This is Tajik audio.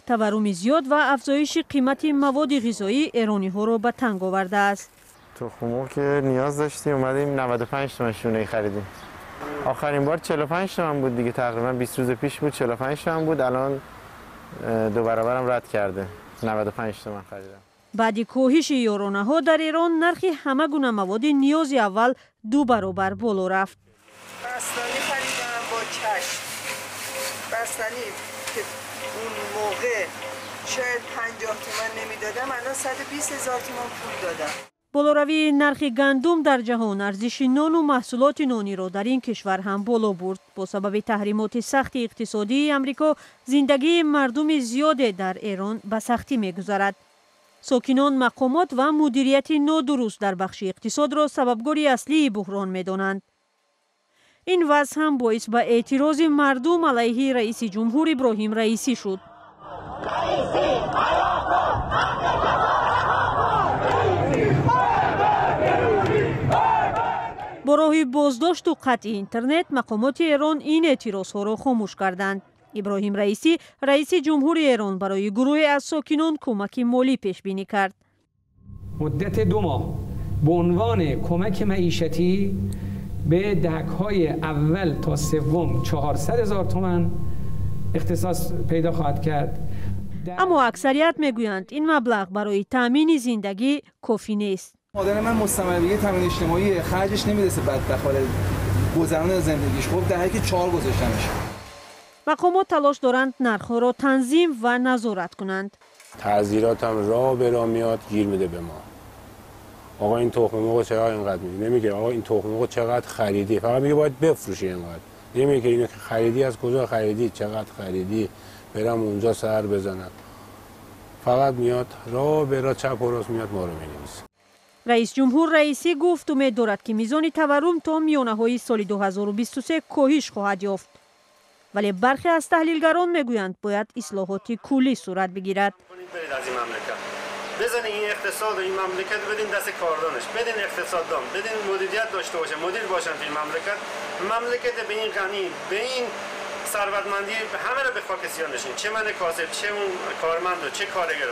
Таварруми зиёд ва афзоиши қимати маводи ғизоӣ эрониҳоро ба танг овардааст. تخم که نیاز داشتیم، اومدیم 95 تومن شونه خریدیم. آخرین بار 45 تومن بود دیگه، تقریبا 20 روز پیش بود، 45 تومن بود. الان دو برابرم رد کرده، 95 تومن خریدم. Баъди коҳиши ёронаҳо дар Эрон нархи ҳама гуна маводи ниёзи аввал ду баробар боло рафт. بستنی خریدم با چشم. بستنی که اون موقع شاید 50 تومن نمیدادم، الان 120 هزار تومن پول دادم. Болоравии нархи гандум дар ҷаҳон арзиши нону маҳсулоти нониро дар ин кишвар ҳам боло бурд. Бо сабаби таҳримоти сахти иқтисодии Амрико зиндагии мардуми зиёде дар Эрон ба сахтӣ мегузарад. Сокинон мақомот ва мудирияти нодуруст дар бахши иқтисодро сабабгори аслии буҳрон медонанд. Ин вазъ ҳам боис ба эътирози мардум алайҳи раиси ҷумҳур Иброҳим Раисӣ шуд. Бо роҳи боздошту қатъи интернет мақомоти Эрон ин эътирозҳоро хомӯш карданд. Иброҳим Раисӣ, раиси ҷумҳури Эрон, барои гурӯҳе аз сокинон кӯмаки молӣ пешбинӣ кард. مدت 2 ماه به عنوان کمک معیشتی به دهک‌های اول تا سوم 400 هزار تومن اختصاص پیدا خواهد کرد. Аммо аксарият мегӯянд, ин маблағ барои таъмини зиндагӣ кофӣ нест. مادر من مستمری تامین اجتماعی، خرجش نمیرسه بدبخت، گذران زندگیش. خب دهک 4 گذاشتمش. Мақомот талош доранд нархҳоро танзим ва назорат кунанд. تعزیرات هم راه به راه میاد گیر میده به ما. آقا، این تخم مرغ چرا اینقدر میدی؟ نمیگه آقا، این تخم مرغ چقدر خریدی. فقط میگه باید بفروشی اینقدر. نمیگه که اینو که خریدی از کجا خریدی، چقدر خریدی، برم اونجا سر بزنم. فقط میاد راه به راه، چپ و راست میاد ما رو مینویسه. Раис ҷумҳур Раисӣ гуфт, умед дорад, ки мизони таваррум то миёнаҳои соли 2023 коҳиш хоҳад ёфт, вале бархе аз таҳлилгарон мегӯянд, бояд ислоҳоти куллӣ сурат бигирад. برید از این مملکت بزنین، این اقتصاد و این مملکت بدین دست کاردانش، بدین اقتصاددان، بدین مدیریت داشته باشه، مدیر باشن تو این مملکت. مملکت به این غنی، به این ثروتمندی، همه رو به خاک سیاه نشین، چه من کاسب، چه اون کارمند و چه کارگر.